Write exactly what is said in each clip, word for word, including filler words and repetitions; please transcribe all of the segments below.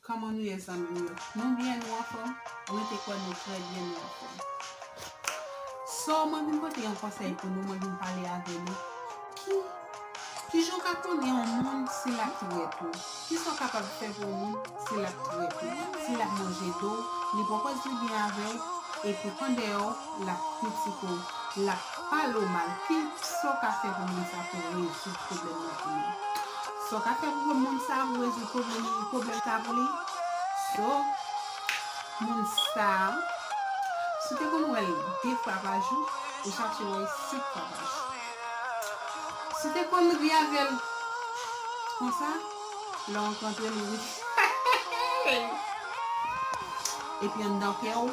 Kòman nou ye, zanmi m yo? Nou byen, nou anfòm? Mwen te kwè nou trè byen, nou anfòm. So, mwen vin pote yon konsèy pou nou, mwen vin pale avè nou. Ki, ki jan w ka konnen yon moun si l ap trèt ou? Kisa w kapab fè pou yon moun si l ap trèt ou? Si l ap manje do w, li poko di byen avè w, epi pandeyò, l ap kritike w, l ap pale w mal. Kisa w ka fè pou moun sa pou rezoud pwoblèm nan pou li? Sa w ka fè pou moun sa pou rezoud pwoblèm, pwoblèm sa pou li? So, moun sa, si w te konn wè l de fwa pa jou, ou chache wè l senk fwa pa jou. Si w te konn ri avè l konsa, lè w rankontre l, ou ri. Epi anndan kè w,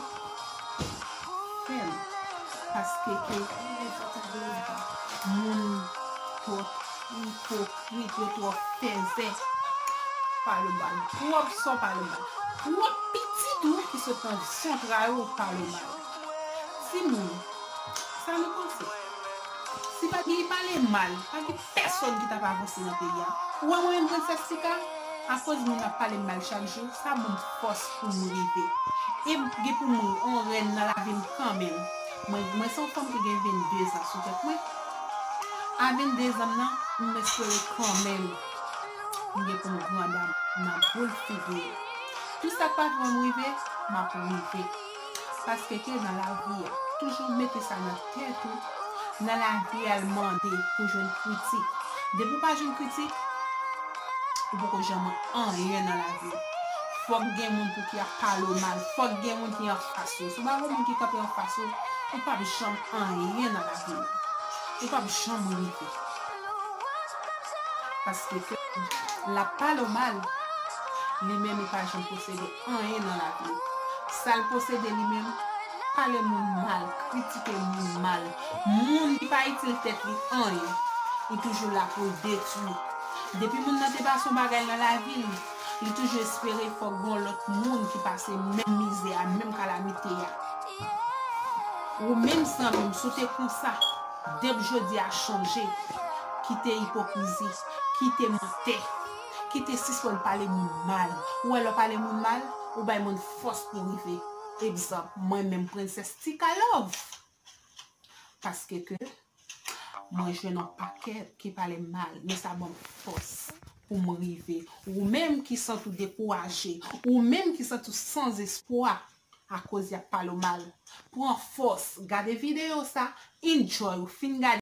fèm. Paske ke moun twò ipokrit, yo twò fèzè. Pale mal. Twòp sa w pale mal. Twòp pitit ou ki sot nan zantray ou pale mal. Timoun, sa nou panse? Si pa gen pale mal, pa gen pèsonn ki t ap avanse nan peyi a. Ou wè mwen menm Prensès Tika, akoz moun ap pale m mal chak jou, sa ban m fòs pou m rive. E m gen pou m yon rèn nan lavi m kanmenm. Mwen, mwen se yon fanm ki gen vennde zan sou tèt mwen. A vennde zan m nan, m espere kanmenm m gen pou m grandam nan boul figi m. Tout sa k pa fè m rive, m ap rive. Paske ke nan lavi a, toujou mete sa nan tèt ou, nan lavi a l mande pou jwenn kritik. Depi w pa jwenn kritik, ou poko janm anyen nan lavi w. Fòk gen moun pou ki ap pale w mal, fòk gen moun ki anfas ou. Si w pa gen moun ki kanpe anfas ou, ou p ap janm anyen nan lavi w. Ou p ap janm rive. Paske ke l ap pale w mal, li menm li pa janm posede anyen nan lavi l. Sa l posede li menm, pale moun mal, kritike moun mal. Moun ki pa itil tèt li anyen, li toujou la pou l detwi. Depi moun nan te pase yon bagay nan lavi l, li toujou espere fòk gen yon lòt moun ki pase menm mizè a, menm kalamite a. Ou menm zanmi m, si w te konsa, depi jodi a chanje, kite ipokrizi, kite mantè, kite sispann pale moun mal. Ou wè lè w pale moun mal, ou bay moun fòs pou rive. Egzanp, mwen menm Prensès Tika Love. Paske ke mwen jwenn yon pakèt ki pale m mal, men sa ban m fòs pou m rive. Ou menm ki santi w dekouraje, ou menm ki santi w san espwa akoz y ap pale w mal, pran fòs, gade videyo sa, enjoy, ou fin gade